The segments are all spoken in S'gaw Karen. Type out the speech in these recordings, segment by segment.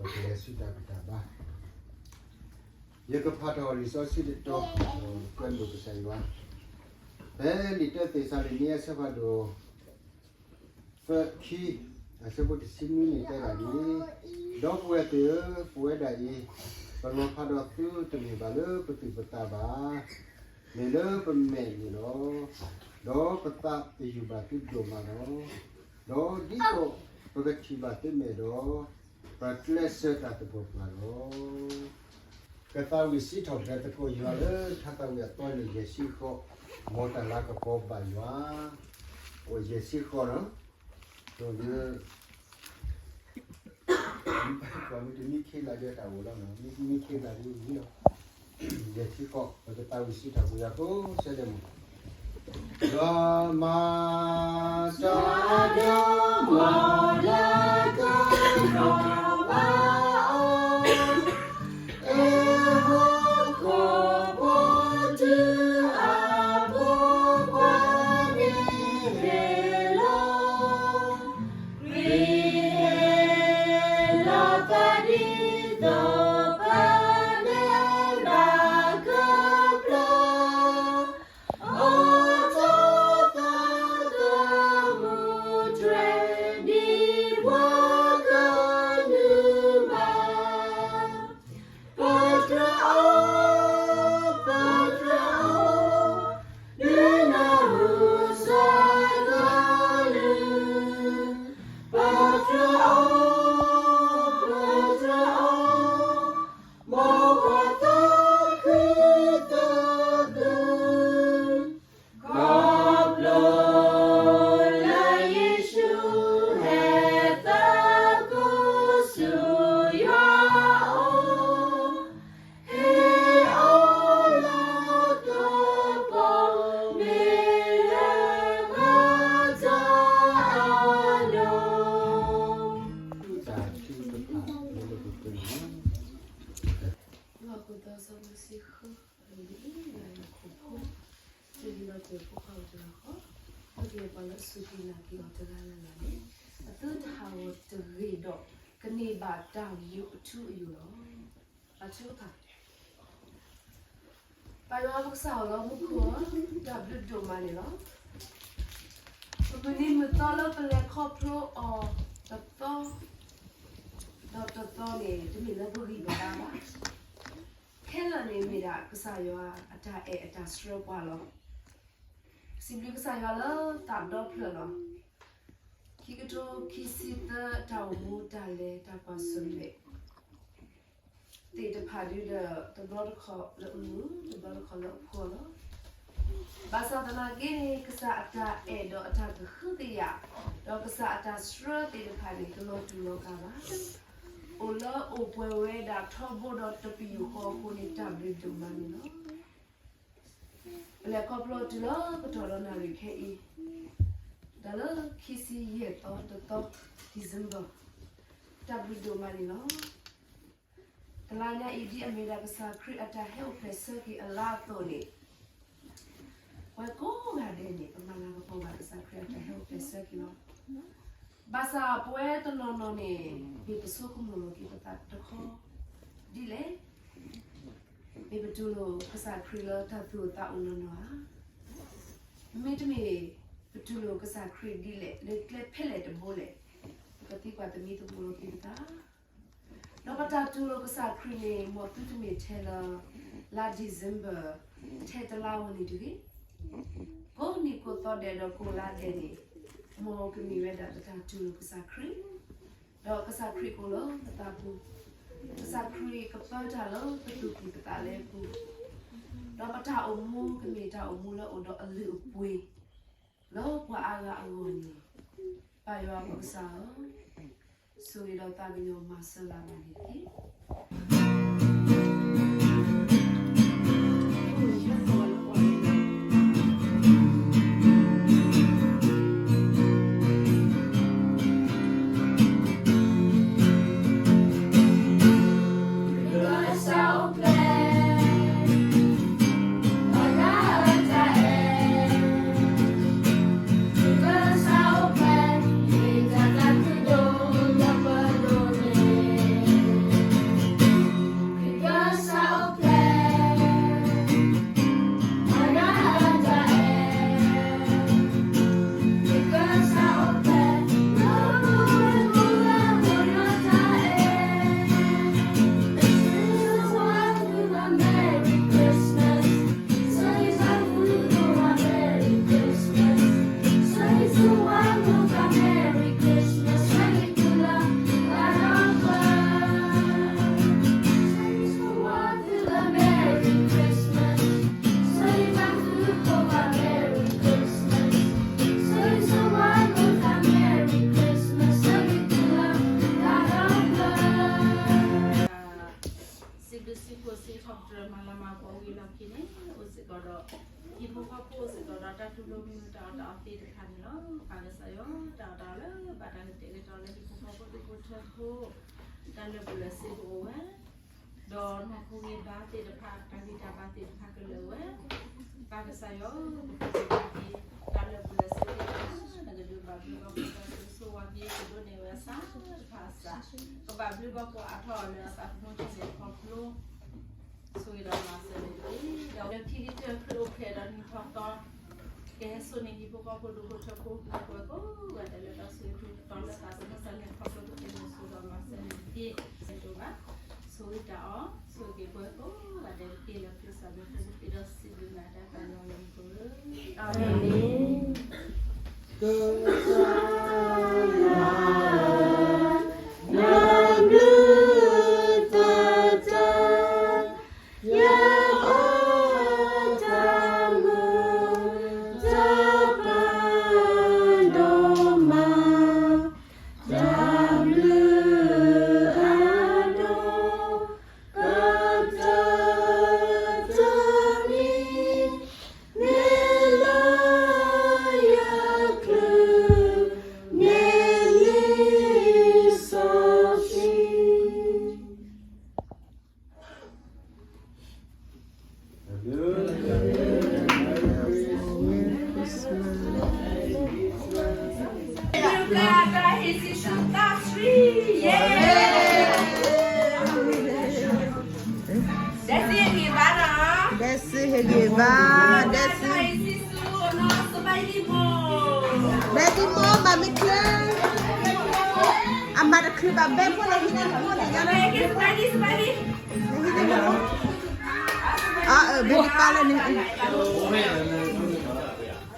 ပကလဲၤဆူတၢ်ဘူၣ်တၢ်ဘါ, ယကဖးထီၣ်လံာ်စီဆှံတတီၤ, ကွဲမုာ်ကစၢ်ယွၤ, ဖဲလံာ်တၢသ့းစၤလနံ အဆၢဖးဒိၣ် သၢ ခံ, အဆၢဖိတဆံနွံန့ၣ်တဲဒၣ်ဒ်အံၤ, ဒီပုၢ်ဝဲၢ်သ့ၣ်ဧၢ, ပဝဲဒၣ်အံၤ, ပလီၤဖးဒီးသုတမ့ၢ်ဘၣ်လၢပသူၣ်ပသးဘၣ်, မ့ၢ်လၢပမဲာ်န့ၣ်လီၤ. ဒီးပသးပယူာ်ဘၣ်သုဒိၣ်မးလီၤ. ဒီးဒ်သိးပကထံၣ်ဘၣ်သုမဲာ်ဒီး, ပကျဲးစၢးတၢ်သပှၢ်ပှၢ်လီၤ. ကသးဝံၣ်စံးထီၣ်ပတြၢၤသကိးယွၤလၢ ထါသးဝံၣ်အသီန့ၣ် ယဲၢ်ဆံဃိး, မ်တၢ်လၤကပီၤဘၣ်ယွၤ, အိၣ်ယဲၢ်ဆံဃိးလီၤ, ဒီး ပှၤမ့ၢ်တမံခ့လၢဒ်တၢ်အိၣ်လီၤ, မ့ၢ်တမံခ့လၢဒ်ဝံၤလီၤ, ယဲၢ်ဆံဃိး, ပကသးဝံၣ်စံးထီၣ်ပတြၢၤယွၤကိးဆၢဒဲးမး, ယွၤမၤတၢ်ဒီး လီၤကသီစီမုၢ်ဆ့ၣ်ဃၢ လၢလံာ်လၢယၤခိၣ်ဖိ, တၢ်လံၤလီၤတၢၢ်ဖိခွါအိၣ်တဂၤဃီ, ပကလဲၤပှၤလၢအစူၢ်က့ၤနာ်က့ၤအီၤတဂၤလၢ်လၢ်န့ၣ်, အသုတဟးဂီၤတဂ့ၤဒီး ကန့ၢ်ဘၣ်တၢ်ယိးအထူအယိာ်လီၤ. အထူအခါ ပၢ်ယွၤပကစၢ်အီၤလီၤမူခိၣ်ဧၢ, တၢ်ဘျုးဒိၣ်မးန့ၣ်လီၤ. ပမုၢ်နံၤမုၢ်သီလၢပလဲၤခီဖျိအီၤတသီ ဒီးတသီန့ၣ် တမ့ၢ်လၢပဂံၢ်ပဘါဘၣ်. ခဲလၢာ်န့ၣ်မ့ၢ်ဒၣ်ကစၢ်ယွၤအတၢ်အဲၣ်အတၢ်ဆှၢပှၤလီၤ. စံးဘျုးကစၢ်ယွၤလၢသးဒီဖျၢၣ်လီၤ. ခံကထိခံဆံသၢ တၢ်အိၣ်မူတၢ်လဲၤတၢ်ကွၢ်ဆၢၣ်မဲာ် သ့ၣ်တဖၣ်ဒုဒီး တဘျီတခီၣ်လၢအမုာ် တဘျီတခီၣ်လၢအဖှီၣ်လီၤ. ဘၣ်ဆၣ်သနာ်က့န့ၣ် ကစၢ်အတၢ်အဲၣ်ဒီးအတၢ်ကဟုကယာ် ဒီးကစၢ်အတၢ်ဆှၢသ့ၣ်တဖၣ်န့ၣ် တလီၤတူာ်လီၤကာ်ဘၣ်. အိၣ်လၢအိၣ်ပှဲၤဝဲဒၣ်ထီဘိဒီးတပယူာ်ဃီအဃိန့ၣ် တၢ်ဘျုးဒိၣ်မးန့ၣ်လီၤ. ပလဲၤခီဖျိတုၤလၢကတီၢ်ဒီးနၣ်ရံၣ်ခဲအံၤ, တၢ်လၢခံဆံယဲၢ်သီတသီ December, တၢ်ဘျုးဒိၣ်မးန့ၣ်လီၤ. တလါညါအံၤ ဒ်အမ့ၢ်ဒၣ်ကစၢ်ခရံာ်အတၢ်ဟဲအိၣ်ဖျဲၣ်ဆၢက့ၤအလါအသိးန့ၣ်, ပဝဲကိးဂၤဒဲးန့ၣ် ပမၤလၤကပီၤဘၣ်ကစၢ်ခရံာ်အတၢ်ဟဲအိၣ်ဖျဲၣ်ဆၢက့ၤလီၤ. ဘၣ်ဆၣ်ပဝဲတနီၤနီၤန့ၣ် မ့ၢ်ပဆိကမိၣ်လီၤက့ၤပသးတခီဒ်လဲၣ် မ့ၢ်ပတူၢ်လိာ်ကစၢ်ခရံာ်လၢတၢ်သူၣ်အိၣ်သးအိၣ်နီၢ်နီၢ်ဧါ. မ့တမ့ၢ် ပတူၢ်လိာ်ကစၢ်ခရံာ်ဒ်လဲၣ် လၢကျဲဖဲလဲၣ်တဘိလဲၣ်, ပကသံကွၢ်သမံသမိးလီၤက့ၤပသး. ဒီးပတၢ်တူၢ်လိာ်ကစၢ်ခရံာ်န့ၣ် မ်သုတမ့ၢ်ထဲလၢ လါ December ထဲတလါဧိၤန့ၣ်တဂ့ၤ. ကိးနံၣ်ကိးသီဒဲးဒီးကိးလါဒဲးန့ၣ် မ်ကမ့ၢ်ဝဲဒၣ်ပတၢ်တူၢ်လိာ်ကစၢ်ခရံာ်, ဒီးကစၢ်ခရံာ်ကအိၣ်လၢပသးပူၤ, ကစၢ်ခရံာ်ကပၢတၢ်လၢပသူၣ်ကံၢ်ပသးလဲပူၤ, ဒီးပတၢ်အိၣ်မူကမ့ၢ်တၢ်အိၣ်မူလၢအိၣ်ဒီးအလုၢ်အပှ့ၤ လၢပှၤအါဂၤအဂီၢ်န့ၣ်, ပၢ်ယွၤပကစၢ်ဧၢ, ဆိၣ်ဂ့ၤဒီးသးကညီၤမၤစၢၤလၢ်လၢ်န့ၣ်တက့ၢ်. မၤပှၤဝံၤလီၢ်ခံန့ၣ် အိၣ်စ့ၢ်ကီးဒီး ဟံၣ်ဖိဃီဖိ အိၣ်စ့ၢ်ကီးဒီးတၢ်တူၢ်လိာ်မုာ်တၢ်အီၣ်တၢ်အီသ့ၣ်တဖၣ်န့ၣ်လီၤ. ပၢ်ကစၢ်ယွၤ တၢ်အီၣ်တၢ်အီလၢဘၣ်တၢ်ကတဲာ်ကတီၤလၢ ဟံၣ်ဖိဃီဖိဒူၣ်ဖိထၢဖိ တၢ်လၢာ်ဘူၣ်လၢာ်စ့ကအိၣ်ဝဲ ဒီးနီၢ်ခိဂံၢ်ဘါသ့ၣ်တဖၣ် တၢ်ဂံၢ်တၢ်ဘါသ့ၣ်တဖၣ်ကလၢာ်ဝဲ ပၢ်ကစၢ်ယွၤ ပကပၢၤက့ၤ တၢ်လၢာ်ဘူၣ်လၢာ်စ့သ့ၣ်တဖၣ် နကဒုးဘၣ်ဘျုးဘၣ်ဖှိၣ် တၢ်ဆိၣ်ဂ့ၤဆိၣ်ဝါက့ၤ ကဒိးန့ၢ်ဝဲအစၢ်တဖၣ်အစၢ် ကဘၣ်ဘျုးဘၣ်ဖှိၣ်အါထီၣ်အီၤလၢအသးသမူထီၣ်က့ၤခီဖျိ ဆိၣ်ဂ့ၤဒီးမၤစၢၤန့ၣ်တက့ၢ်. ဒီးလၢခံကတၢၢ် ခရံာ်အိၣ်ဖျဲၣ်ဒီးနံၤထီၣ်သီ ကဟဲစိာ်န့ၢ်ဟံၣ်ဖိဃီဖိဒူၣ်ဖိထၢဖိ ပှၤကိးဂၤဒဲးလၢတၢ်ဆိၣ်ဂ့ၤဆိၣ်ဝါ တၢ်လၢသးသမူတၢ်လဲၤခီဖျိကသ့ၣ်န့ၣ် ဆိၣ်ဂ့ၤဒီးမၤစၢၤန့ၣ်တက့ၢ်. ဆိၣ်ဂ့ၤတၢ်အီၣ် ဆိၣ်ဂ့ၤပှၤကိးဂၤဒဲးတက့ၢ် လၢခရံာ်စၢ်မံၤ ပဃ့ဒီးစံးဘျုးနၤတၢ်သးညီလၢမူခိၣ်ဧၢ, အၤမ့ၣ်. ကစၢ်ယွၤဧၢ, နဘျုးတၢ်တၢ် ယအီၣ်တၢ်မုာ်တၢ်ပာ်ဒိၣ်မး, တၢ်ဘျုးအဒိၣ် ကတၢၢ်တမံၤ မ့ၢ်လၢယချုးန့ၣ်လံစီဆှံ. Merry Christmas. ဒဲစံဟ့ၣ်ဂံၢ်ဘါ, ဒဲစံဟ့ၣ်ဂံၢ်ဘါ, ဒဲစံ ဒဲစံမိၢ် မၤမ့ၢ်ချ့, အမၤတချုးဘၣ်ဘဲဖိလၢဟံးန့ၢ်မိၢ်န့ၣ်ညါလၢ အၢ ဘဲတပၢ်လၢန့ၣ် သ့ၣ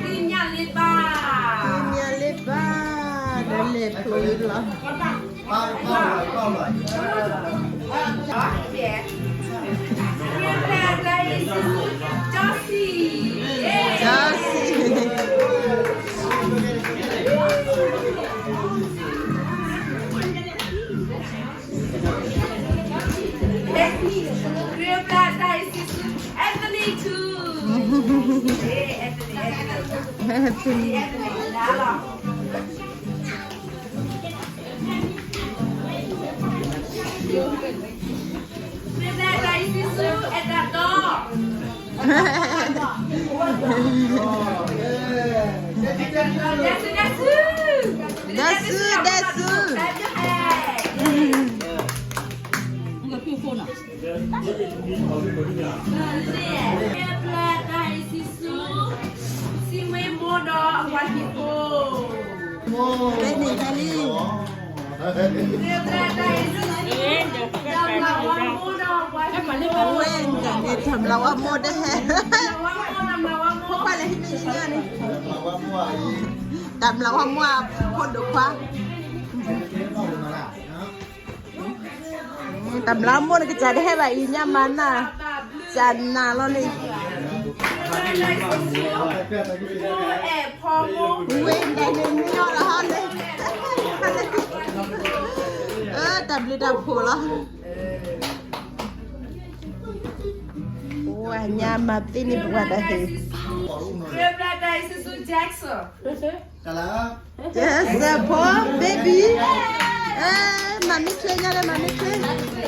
်ညါလၢဘၣ်, ဒီးလဲၤဖျိလီၤ. Anthony too. Anthony, Anthony. ဒဲစူ ဒဲစူ ဒဲစူ တၢ်မျၢ်ဝါမိၢ်ဒဲးဟဲ, တၢ်မျၢ်ဝါမိၢ်ဖိဒိၣ်ခွါ, တၢ်မျၢ်ဝါမိၢ်န့ၣ် ကစၢ်တဟဲဘၣ်အံၤညါမၤနၢ်, ကစၢ်နၢ်လီၤန့ၣ် ဝဲဒၣ်န့ၣ်မ့ၢ်အီၤလီၤဟီန့ၣ်, တၢ်ဘျုးတၢ်ဖှိၣ်လီၤ. ပှၤညါမၤသ့န့ၣ် ပှၤတဟ့ၣ် Jackson, ဖိ baby, မၤမ့ၢ်ချ့ညါလၢမၤမ့ၢ်ချ့, နဘၣ်မ့ၢ်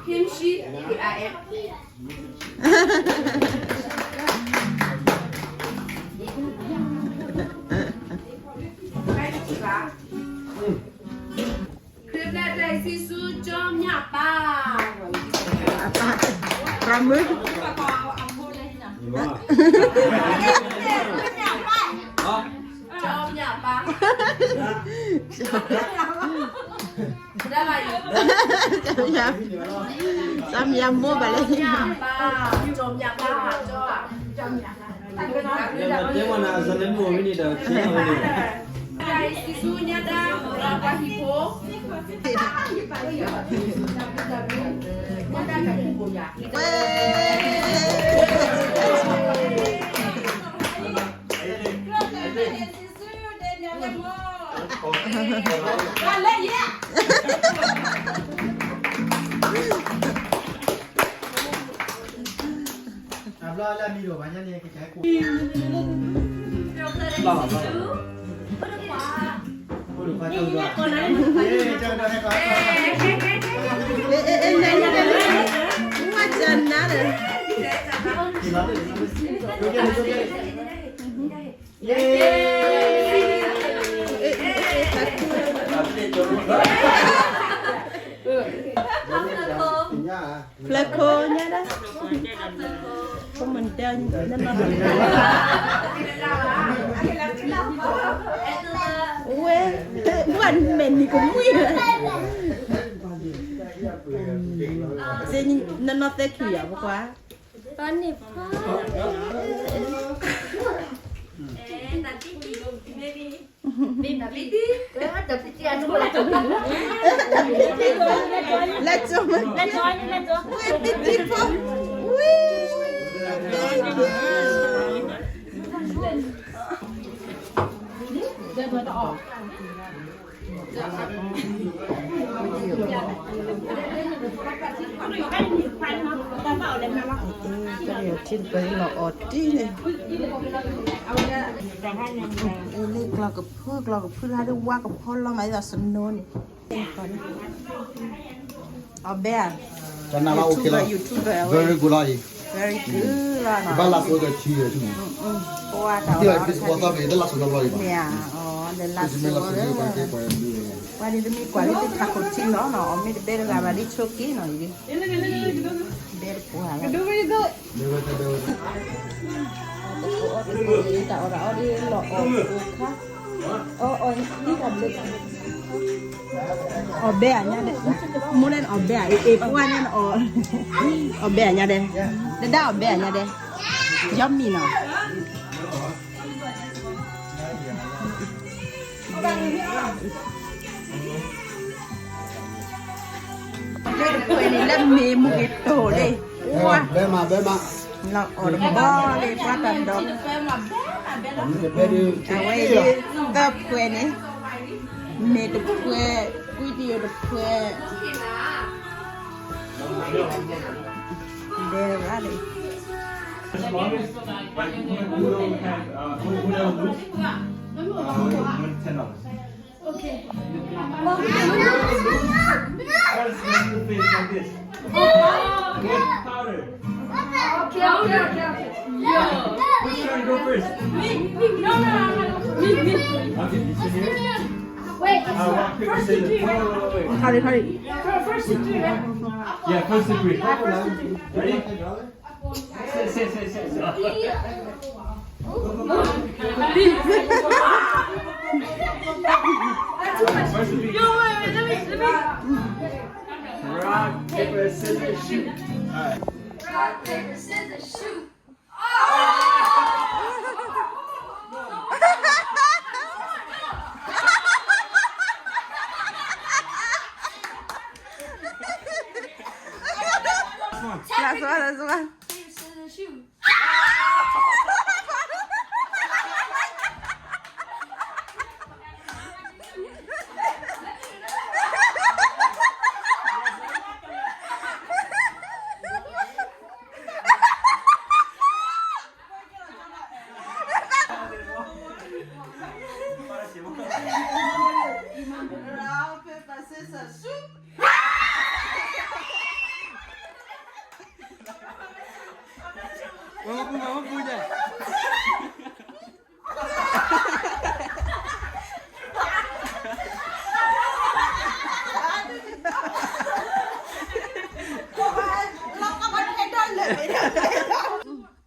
Kimchi, I am. ခရံာ်ဘျၣ်တၢ်အံၤဆံဆူ ကၠီမၠၣ်ပၢ်, အပၢ်, ပှၤမုၣ်, ကၠီမၠၣ်ပၢ်, ကၠီမၠၣ်မိၢ်ဘၣ်လဲၣ်, ကၠီမၠၣ်ပၢ်, ကၠီမၠၣ်ပၢ်, ကၠီမၠၣ် တဲမနၤအစလဲမ့ၢ်အိၣ်မ့ၢ်န့ၣ်ဒီး ဆဲးဝဲန့ၣ် ဖျၢၣ်ခိၣ်ညါဒၣ်, ခိၣ်မုၢ်ဒၢ, ဝဲ, ဝဲမဲာ်နံၤကမှံဝဲ, နနီၢ်သဲခုယၤပကွၢ်, န့ၣ်ဖး Let's go. Let's go. Let's go. ထံၣ်တပၢၢ်လီၤအီၣ်တံၢ်န့ၣ်, လၢကျီၢ်ကဖု ကျီၢ်ကဖုလၢဒ် ဝါကဖီလီၤမးဒ်သိး snow န့ၣ်, အီၣ်ဘဲဧါ, YouTuber, YouTuber, very good လီၤအံၤ, very good လီၤနီၤ, ဘၣ်လၢစိကထံ, ပှၤတၢ်အီၣ်တၢ်အီ, မ့ၢ်ဧါ, အီၤ ဒီးလၢစိ, ပှၤဒ်တမ့ၢ်ကွၢ်လၢတၢ်ခိၣ်ထံလီၤနီၤ, အီၣ်မ့ၢ်တဘဲတဂၤဘၣ်ဒ်ဆိက့နီၤ, ယဒ် ဘဲတပှၢ်လီၤ, တၢ်အီၣ်တၢ်အီဒ်လီၤအီၣ်ကိခါ, အီၣ်ဘဲဧါညါဒဲး, မိၢ်န့ၣ်အီၣ်ဘဲဧါ, အ့ၣ် ပှၢ်န့ၣ်အီၣ်, အီၣ်ဘဲဧါညါဒဲး, ဒဒၣ်အီၣ်ဘဲဧါညါဒဲး, ယီမံၤနီၤ လၢမ့ၢ်မုၢ်က့ၤတိၤလံ, ဝါ, လီၤအီၣ်တဘီလံ ပှၤတၢ်ဒီး, အဝဲအံၤဒ် သၢဖှဲးန့ၣ်, မ့ၢ်တဖှဲး, ကွံတံၢ်တဖှဲး, ဒဲးရၣ်လံ First, use your face like this. With powder. Okay, okay, okay, okay. Who's trying to go first? Me, me, no, no, no, no, no. Me, me. Okay, you sit here. Wait, uh, rock, paper, scissors. Wait, wait, wait, wait. Hurry, hurry. Fir-, first degree, right? Yeah, first degree. Yeah, first degree. Ready? Sit, sit, sit, sit, sit. First degree. Yo, wait, wait, let me, let me. Rock, paper, scissors, shoot. All right. Rock, paper, scissors, shoot. Last one, last one. Paper, scissors, shoot. Rock, paper, scissors, shoot.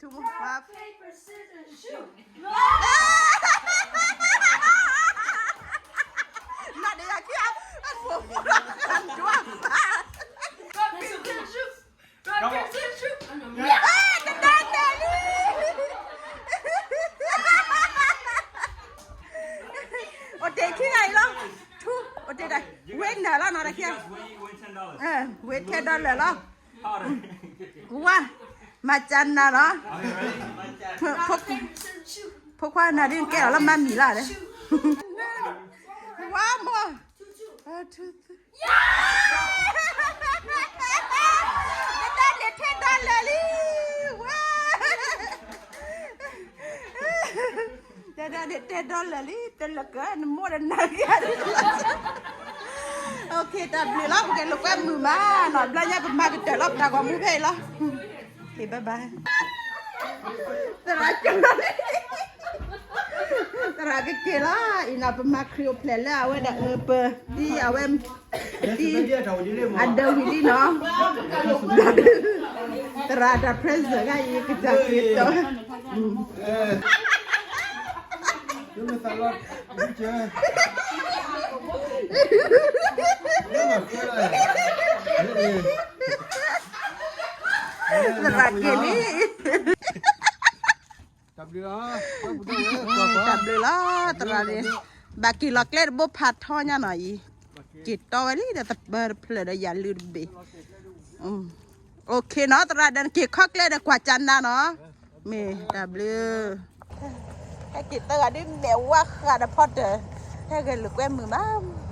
Two more. Rock, paper, scissors, shoot. Rock, paper, scissors, shoot. Rock, paper, scissors, shoot. Rock, paper, scissors, shoot. Yeah! တဒၣ်တဲလံ. နၤလီၤနီၤတက့ၢ်, ဝ့ၤထဲဒီလၢာ်လီၤ, ဝါ, မၤကနၤလီၤ, ဖိခွါနၤဒ်ကဲလီၤလၢမၤမံၤလီၤ, ဝါမိၢ် တၢ်န့ၣ်ထဲ dollar လံ, ဝါ, တၢ်န့ၣ်ထဲ dollar လံ, တလၢကနမိၢ်ဒီးနၤဂ့ၤ, တၢ်ဘျုးလီၤ, ပကလဲၤကွဲမုာ်မးနီၤ, ဘျီညါပမၤကတၢၢ်လီၤ ပတၢ်ဂီၤမူဖဲအံၤလီၤ, ဘၣ်ဘၣ်, သရၣ်ကၢ သရၣ်ကက့ၤလီၤ, အံၤနီၤ ပမၤခရံာ်အိၣ်ဖျဲၣ်လၢအဝဲဒၣ်အၢပၢၤ ဒ်အဝဲ ဒ် အဒၢးဝံၤလံနီၤ, သရၣ်တၢ် present ခါအံၤ ကစၢ်ခရံာ်တီ, သရၣ်က့ၤလံ တၢ်ဘျုးလီၤ သရၣ်န့ၣ်, ဘၣ်က့ၤလီၤကျဲတဘိဖးထီညါနီၤအံၤ, က့ၤတီဝဲလံဒီးသပၢၤတဖျၢၣ်ဒီးယၤလုၢ်တဘ့ၣ်, အိၣ်ခ့နီၤ သရၣ်ဒီးနက့ၤခီကျဲဒီးကွၢ်ကနၤနီၤ, မ့ၢ်တၢ်ဘျုး, ဟဲက့ၤသၢဂၤဒ်မဲာ်ဝါဃးဒီးဖီတၢၢ်, ဟဲဂဲၤလိာ်ကွဲမုာ်မး